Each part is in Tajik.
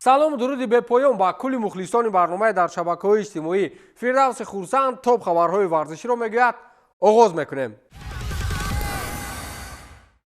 Салому дуруди бепоён ба кулли мухлисони барномаи дар шабакаҳои иҷтимоӣ. Фирдавси Хурсанд топ хабарҳои варзиширо мегӯяд. Оғоз мекунем.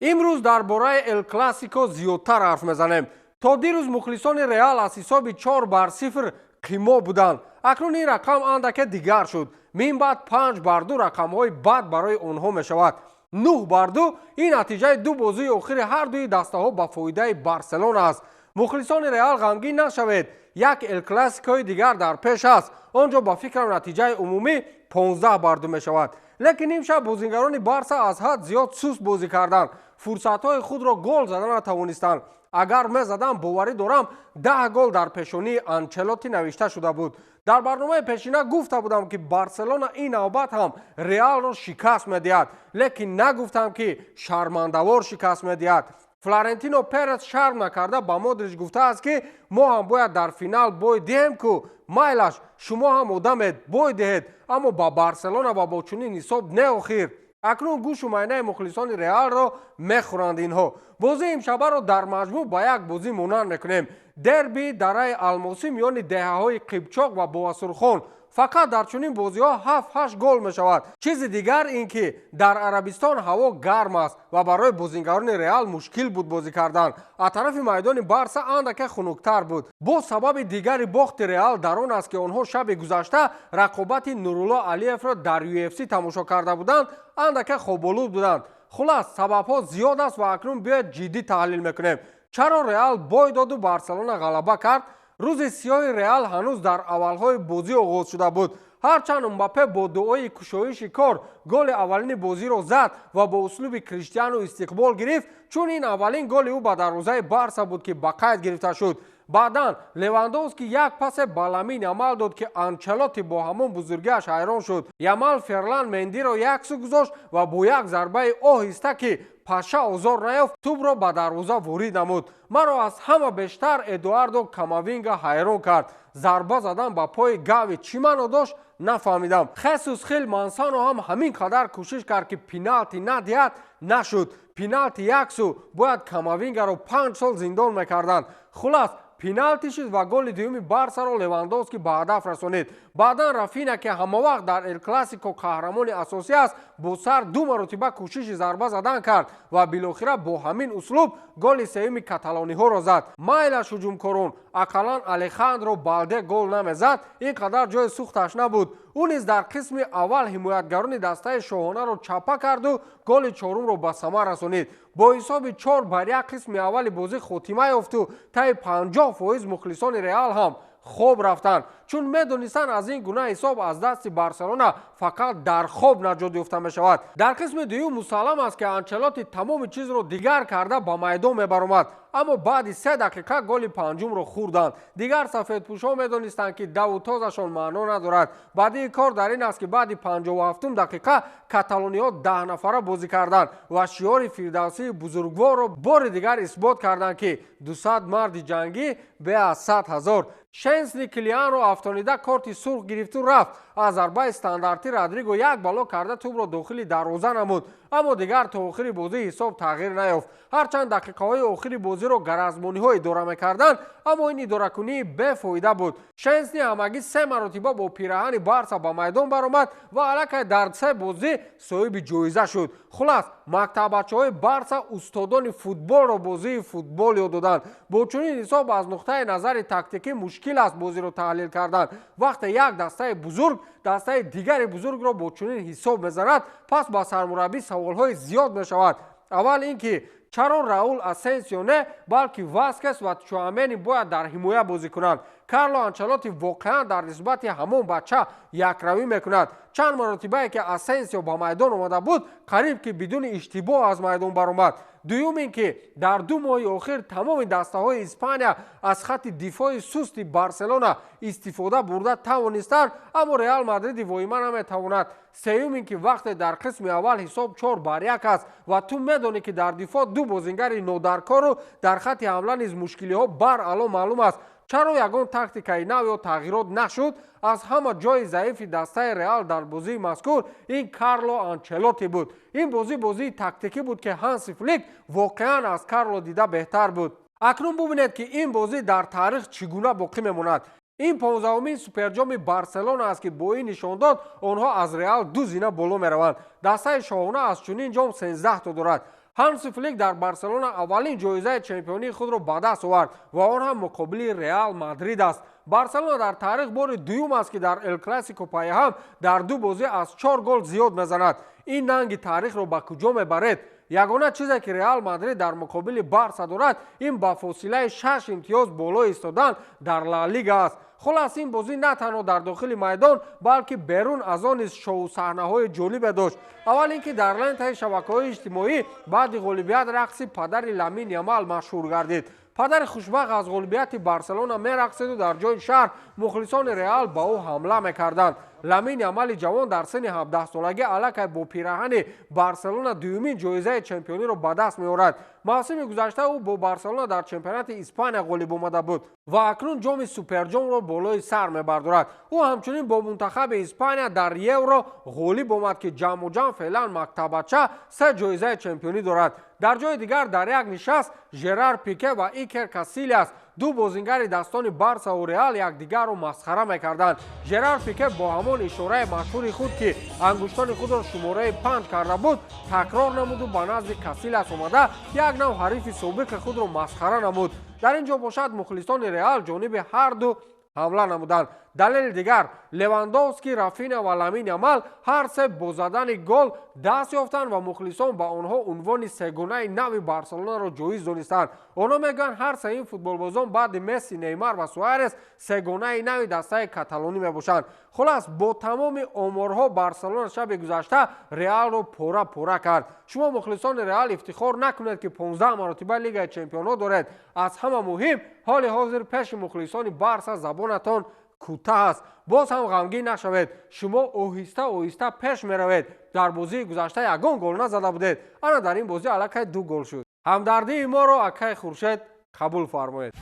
Имрӯз дар бораи Эл Классико зиёдтар ҳарф мезанем. То дирӯз мухлисони Реал аз ҳисоби 4-0 қимо буданд. Акнун ин рақам андаке дигар шуд. Мин баъд 5-2 рақамҳои бад барои онҳо мешавад. 9-2 ин натиҷаи ду бозии охири ҳар дуи дастаҳо ба фоидаи Барселона аст. Мухлисони Реал, ғамгин нашавед, як Эл Классикои дигар дар пеш аст. Он ҷо ба фикрам, натиҷаи умумӣ 15-2 мешавад. Лекин имшаб бозингарони Барса аз ҳад зиёд суст бозӣ карданд, фурсатҳои худро гол зада натавонистанд. Агар мезадам, боварӣ дорам, 10 гол дар пешонии Анчелоти навишта шуда буд. Дар барномаи пешина гуфта будам, ки Барселона ин навбат ҳам Реалро шикаст медиҳад, лекин нагуфтам, ки шармандавор шикаст медиҳад. Флорентино Перес шарм накарда ба Модрич гуфтааст, ки мо ҳам бояд дар финал бой диҳем ку. Майлаш, шумо ҳам одамед, бой диҳед, аммо ба Барселона ва бо чунин ҳисоб не. Охир акнун гӯшу майнаи мухлисони Реалро мехӯранд инҳо. Бозии имшабаро дар маҷмӯъ ба як бозӣ монанд мекунем: дерби дараи Алмосӣ миёни деҳаҳои Қибчоқ ва Бовасурхон. Фақат дар чунин бозиҳо ҳафт ҳашт гол мешавад. Чизи дигар ин ки дар Арабистон ҳаво гарм аст ва барои бозингарони Реал мушкил буд бозӣ кардан. Аз тарафи майдони Барса андаке хунуктар буд. Боз сабаби дигари бохти Реал дар он аст, ки онҳо шаби гузашта рақобати Нурулло Алиевро дар UFC тамошо карда буданд, андаке хоболуд буданд. Хулас, сабабҳо зиёд аст ва акнун биёед, ҷиддӣ таҳлил мекунем, чаро Реал бой доду Барселона ғалаба кард. Рӯзи сиёҳи Реал ҳанӯз дар аввалҳои бозӣ оғоз шуда буд. Ҳарчанд Мбаппе бо дуои кушоиши кор голи аввалини бозиро зад ва бо услуби Криштиану истиқбол гирифт, чун ин аввалин голи ӯ ба дарвозаи Барса буд, ки ба қайд гирифта шуд. Баъдан Левандовски як пасе ба Ламин Ямал дод, ки Анчелоти бо ҳамон бузургиаш ҳайрон шуд. Ямал Ферлан Мендиро як сӯ гузошт ва бо як зарбаи оҳиста, ки паша озор наёфт, тӯбро ба дарвоза ворид намуд. Маро аз ҳама бештар Эдуардо Камавинга ҳайрон кард. Зарба задан ба пои Гави чӣ маъно дошт, нафаҳмидам. Хесус Хил Мансано ҳам ҳамин қадар кӯшиш кард, ки пеналти надиҳад, нашуд. Пеналти як сӯ, бояд Камавингаро 5 сол зиндон мекарданд. Хулас, пеналти шид ва голи дуюми Барсаро Левандовски ба ҳадаф расонид. Баъдан Рафина, ки ҳамавақт дар Эл Классико қаҳрамони асосӣ аст, бо сар ду маротиба кӯшиши зарба задан кард ва билохира бо ҳамин услуб голи сеюми каталониҳоро зад. Майлаш, ҳуҷумкорон, ақаллан Алехандро Балде гол намезад, ин қадар ҷои сӯхташ набуд. Ӯ низ дар қисми аввал ҳимоятгарони дастаи шоҳонаро чапа карду голи чорумро ба самар расонид. Бо ҳисоби 4-1 қисми аввали бозӣ хотима ёфту таи 50% мухлисони Реал ҳам хоб рафтанд, чун медонистанд, аз ин гуна ҳисоб аз дасти Барселона фақат дар хоб наҷот ёфта мешавад. Дар қисми дуюм мусаллам аст, ки Анчелоти тамоми чизро дигар карда ба майдон мебаромад, аммо баъди 3 дақиқа голи панҷумро хӯрданд. Дигар сафедпӯшҳо медонистанд, ки даву тозашон маъно надорад. Баъдии кор дар ин аст, ки баъди 57-ум дақиқа каталониҳо 10 нафара бозӣ карданд ва шиёри Фирдавсии бузургворро бори дигар исбот карданд, ки 200 марди ҷангӣ бе аз 100 000. Шенсни Килианро афтонида, корти сурх гирифту рафт. Аз зарбаи стандартӣ Родриго як бало карда, тӯбро дохили дарвоза намуд, аммо дигар то охири бозӣ ҳисоб тағйир наёфт. Ҳарчанд дақиқаҳои охири бозиро гаразмониҳо идора мекарданд, аммо ин идоракунии бефоида буд. Шенсни ҳамагӣ се маротиба бо пираҳани Барса ба майдон баромад ва аллакай дар се бозӣ соҳиби ҷоиза шуд. Хулас, мактаббачаҳои Барса устодони футболро бозии футбол ёд доданд. Бо чунин ҳисоб аз нуқтаи назари тактикӣ мушкил аст бозиро таҳлил кардан. Вақте як дастаи бузург дастаи дигари бузургро бо чунин ҳисоб мезанад, пас ба сармураббӣ саволҳои зиёд мешавад. Аввал ин ки чаро Раул Асенсио не, балки Васкес ва Чуамени бояд дар ҳимоя бозӣ кунанд? Карло Анчелоти воқеан дар нисбати ҳамон бача якравӣ мекунад. Чанд маротибае ки Асенсио ба майдон омада буд, қариб ки бидуни иштибоҳ аз майдон баромад. Дуюм ин ки дар 2 моҳи охир тамоми дастаҳои Испания аз хатти дифои сусти Барселона истифода бурда тавонистанд, аммо Реал Мадриди воима наметавонад. Сеюм ин ки вақте дар қисми аввал ҳисоб 4-1 аст ва ту медонӣ, ки дар дифоъ ду бозингари нодаркору дар хатти ҳамла низ мушкилиҳо баръало маълум аст, чаро ягон тактикаи нав ё тағйирот нашуд? Аз ҳама ҷои заифи дастаи Реал дар бозии мазкур ин Карло Анчелоти буд. Ин бозӣ бозии тактикӣ буд, ки Ҳанси Флик воқеан аз Карло дида беҳтар буд. Акнун бубинед, ки ин бозӣ дар таърих чӣ гуна боқӣ мемонад. Ин 15-умин суперҷоми Барселона аст, ки бо ин нишондод онҳо аз Реал 2 зина боло мераванд. Дастаи шоҳона аз чунин ҷом 13 то дорад. Ҳанси Флик дар Барселона аввалин ҷоизаи чемпионии худро ба даст овард ва он ҳам муқобили Реал Мадрид аст. Барселона дар таърих бори дуюм аст, ки дар Эл Классико пайҳам дар 2 бозӣ аз 4 гол зиёд мезанад. Ин нанги таърихро ба куҷо мебаред? Ягона чизе, ки Реал Мадрид дар муқобили Барса дорад, ин ба фосилаи 6 имтиёз боло истодан дар Ла Лига аст. Хулас, ин бозӣ на танҳо дар дохили майдон, балки берун аз он низ шоу саҳнаҳои ҷолибе дошт. Аввал ин ки дар лентаи шабакаҳои иҷтимоӣ баъди ғолибият рақси падари Ламин Ямал машҳур гардид. Падари хушбахт аз ғолибияти Барселона мерақсиду дар ҷои шаҳр мухлисони Реал ба ӯ ҳамла мекарданд. Ламин Ямали ҷавон дар синни 17-солагӣ аллакай бо пираҳани Барселона дуюмин ҷоизаи чемпиониро ба даст меорад. Мавсими гузашта ӯ бо Барселона дар чемпионати Испания ғолиб омада буд ва акнун ҷоми суперҷомро болои сар мебардорад. Ӯ ҳамчунин бо мунтахаби Испания дар Евро ғолиб омад, ки ҷамъу ҷамъ феълан мактабача 3 ҷоизаи чемпионӣ дорад. Дар ҷои дигар дар як нишаст Жерар Пике ва Икер Касилиас, ду бозингари дастони Барсаву Реал, якдигарро масхара мекарданд. Жерар Пике бо ҳамон ишораи машҳури худ, ки ангуштони худро шумораи 5 карда буд, такрор намуду ба назди Касилиас омада як нав ҳарифи собиқи худро масхара намуд. Дар ин ҷо бошад, мухлисони Реал ҷониби ҳарду ҳамла намуданд. Далели дигар, Левандовски, Рафина ва Ламин Ямал ҳар се бо задани гол даст ёфтанд ва мухлисон ба онҳо унвони сегонаи нави Барселонаро ҷоиз донистанд. Онҳо мегӯянд, ҳар се ин футболбозон баъди Месси, Неймар ва Суарес сегонаи нави дастаи каталонӣ мебошанд. Хулас, бо тамоми оморҳо Барселона шаби гузашта Реалро пора пора кард. Шумо мухлисони Реал ифтихор накунед, ки 15 маротиба Лигаи чемпионҳо доред. Аз ҳама муҳим, ҳоли ҳозир пеши мухлисони Барса забонатон кӯтаҳ аст. Боз ҳам ғамгин нашавед, шумо оҳиста оҳиста пеш меравед. Дар бозии гузашта ягон гол назада будед, ана дар ин бозӣ аллакай 2 гол шуд. Ҳамдардии моро, акай Хуршед, қабул фармоед.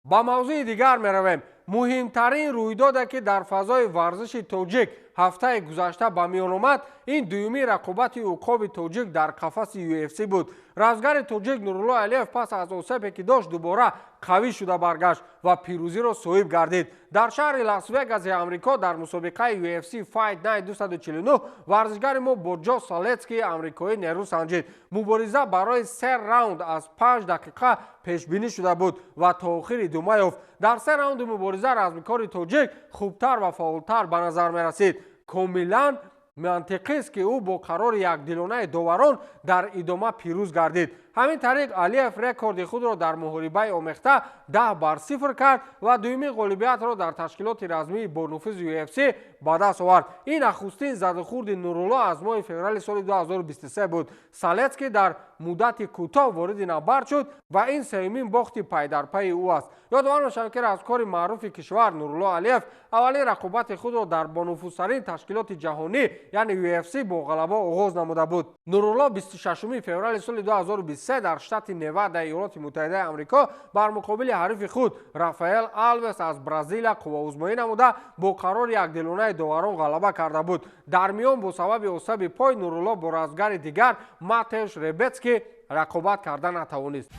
Ба мавзӯи дигар меравем. Муҳимтарин рӯйдоде, ки дар фазои варзиши тоҷик ҳафтаи гузашта ба миён омад, ин дуюми рақобати уқоби тоҷик дар қафаси UFC буд. Разгари тоҷик Нурулло Алиев пас аз осебе, ки дошт, дубора қавӣ шуда баргашт ва пирӯзиро соҳиб гардид. Дар шаҳри Лас-Вегаси Амрико дар мусобиқаи UFC Fight Night 249 варзишгари мо бо Ҷо Салецкии амрикоӣ нерӯ санҷид. Мубориза барои 3 раунд аз 5 дақиқа пешбинӣ шуда буд ва то охир идома ёфт. Дар 3 раунди мубориза размикори тоҷик хубтар ва фаъолтар ба назар мерасид. Комилан мантиқист, ки ӯ бо қарори якдилонаи доварон дар идома пирӯз гардид. Ҳамин тариқ, Алиев рекорди худро дар муҳорибаи омехта 10-0 кард ва дуюмин ғолибиятро дар ташкилоти размии бонуфузи UFC ба даст овард. Ин нахустин задухӯрди Нурулло аз моҳи феврали соли 2023 буд. Салецкий дар муддати кӯтоҳ вориди набард шуд ва ин сеюмин бохти пайдарпайи ӯ аст. Ёдовар мешавад, ки размкори маъруфи кишвар Нурулло Алиев аввалин рақобати худро дар бонуфузтарин ташкилоти ҷаҳонӣ, яъне UFC, бо ғалаба оғоз намуда буд. Нурулло 26 феврали соли 2023 дар штати Невадаи Иёлоти Муттаҳидаи Амрико бар муқобили ҳарифи худ Рафаэл Алвес аз Бразилия қувваузмоӣ намуда бо қарори якдилонаи доварон ғалаба карда буд. Дар миён бо сабаби осаби пой Нурулло бо разгари дигар Матеуш Ребецкий рақобат карда натавонист.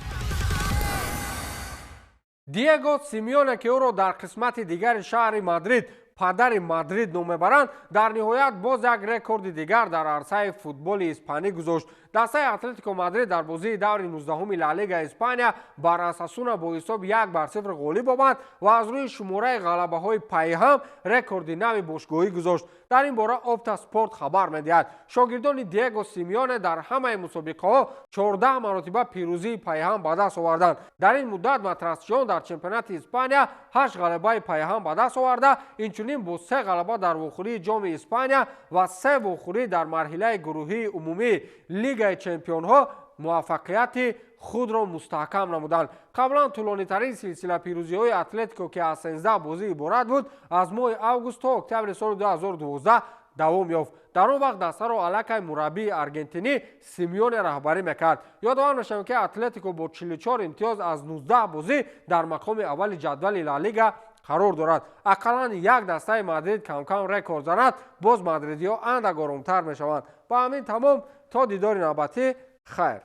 Диего Симеоне, ки ӯро дар қисмати дигари шаҳри Мадрид падари Мадрид ном мебаранд, дар ниҳоят боз як рекорди дигар дар арсаи футболи испанӣ гузошт. Дастаи Атлетико Мадрид дар бозии даври 19-уми Ла Лига Испания бар Осасуна бо ҳисоби 1-0 ғолиб омад ва аз рӯи шумораи ғалабаҳои пайҳам рекорди нави бошгоҳӣ гузошт. Дар ин бора Опта Спорт хабар медиҳад. Шогирдони Диего Симеоне дар ҳамаи мусобиқаҳо 14 маротиба пирӯзии пайҳам ба даст оварданд. Дар ин муддат матрасчиён дар чемпионати Испания 8 ғалабаи пайҳам ба даст оварда, инчунин бо 3 ғалаба дар вохӯрии ҷоми Испания ва 3 вохӯрӣ дар марҳилаи гурӯҳии умумии Лигаи чемпионҳо муваффақияти худро мустаҳкам намуданд. Қаблан тӯлонитарин силсила пирӯзиҳои Атлетико, ки аз 13 бозӣ иборат буд, аз моҳи август то октябри соли 2012 давом ёфт. Дар он вақт дастаро аллакай мураббии аргентинӣ Симеоне раҳбарӣ мекард. Ёдовар мешавем, ки Атлетико бо 44 имтиёз аз 19 бозӣ дар мақоми аввали ҷадвали Ла Лига қарор дорад. Ақаллан як дастаи Мадрид камкам рекорд занад, боз мадридиҳо андак оромтар мешаванд. Ба ҳамин тамом, то дидори навбатӣ, хайр.